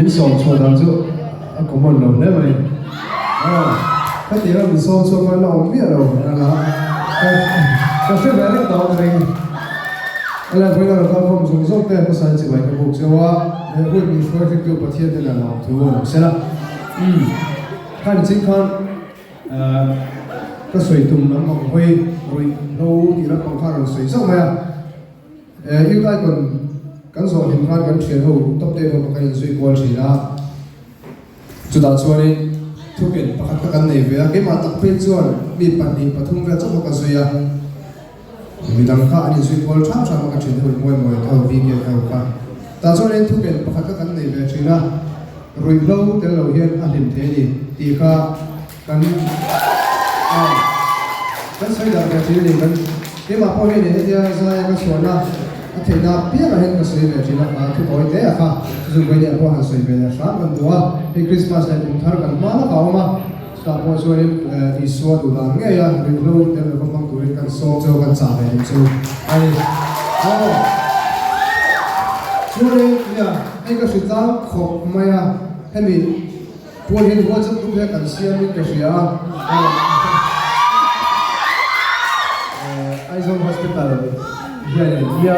Min sawm chhuah dan chu a common lo hle mai. Aw, khatianga min sawm chhuak khan la awm miah lo a la ka hre ve reng tawh ka ring. Helai vawiin a rawn kal khawm zawng zawng te hmasa in chibai ka buk cheu a, he hun min hruai hringtu Pathian te nen lawm thu a awm sela. Umm, kha ni ching khan ka sawi tum lam ang hawi ruih hlo tih lam pang kha a rawn sawi zauh mai a. Youth Icon kan zawh hlim khan kan thian ho top te ho kha kan inzui kual thin a, chutah chuanin thuken pakhat kha kan nei ve a, keimah tak phei chuan mi pahnih pathum vel chauh kha ka zui a, midang kha an inzui kual ṭham ṭham a ka thian ho in mawi mawi te ho VK te ho kha. Tah chuanin thuken pakhat kha kan nei ve thin a, ruihhlo tel lo hian a hlim thei a ni tih kha Kan kan sawi dan ve thin a ni. Kan keimah pawh hian hetia zaia ka chhuahna a theihna apiangah hian ka sawi ve thin a, a thu tawi te a kha chu chu Vawinia pawh han sawi ve leh hram kan duh a. Hei Krismas leh kum thar kan hma lawkah a awm a, chutah pawh chuanin Isua duh dan ngei a rinhlo tel lova hmang turin kan sawm chu kan chah ve duh chu a ni. Aw chuanin nia hei ka hri tlang khawp mai a, hemi. Puan hian WhatsApp group hian kan siam in ka hria a, Aizawl Hospital hian in nia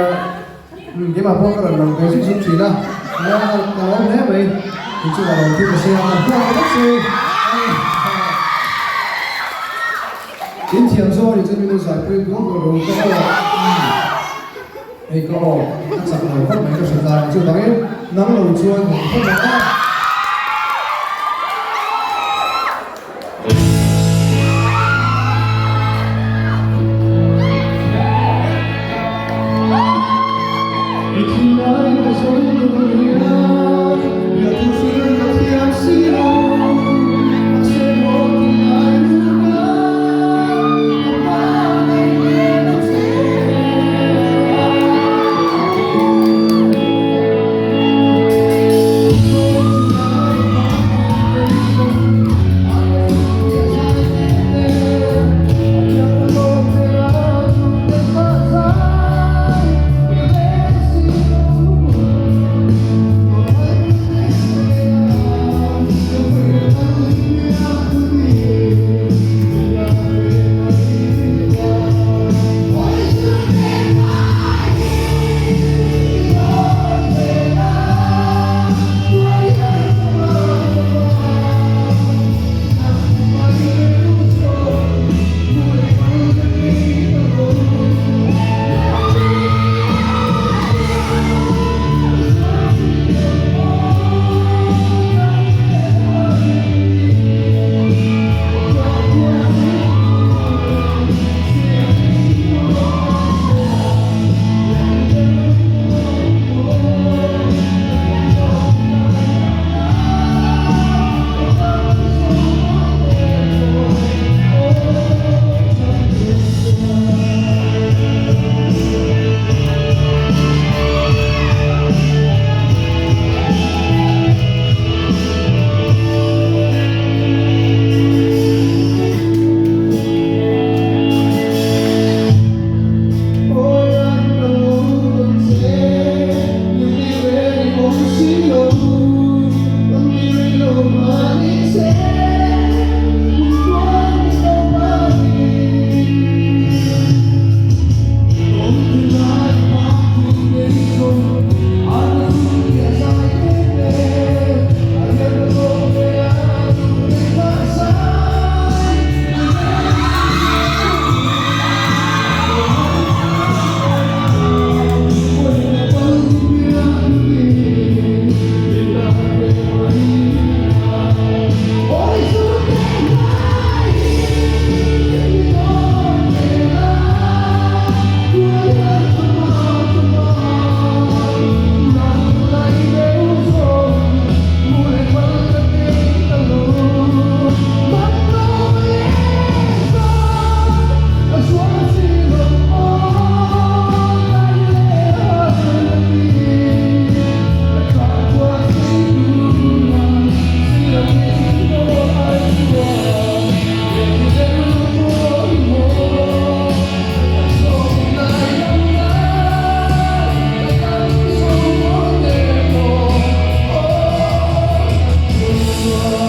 keimah pawh ka rawn lang ve zuk zuk thin a, ka lawm hle mai, kei chu ka lawm thu ka sia a, ka hmuak vek chu in thiam zawng a nih chuan min lo zaipui duak duak rawh u ka aw hei ka aw a chak lo khawp mai ka hre tlang chuvangin nang lo chuan hmu khawp ang a. Isua.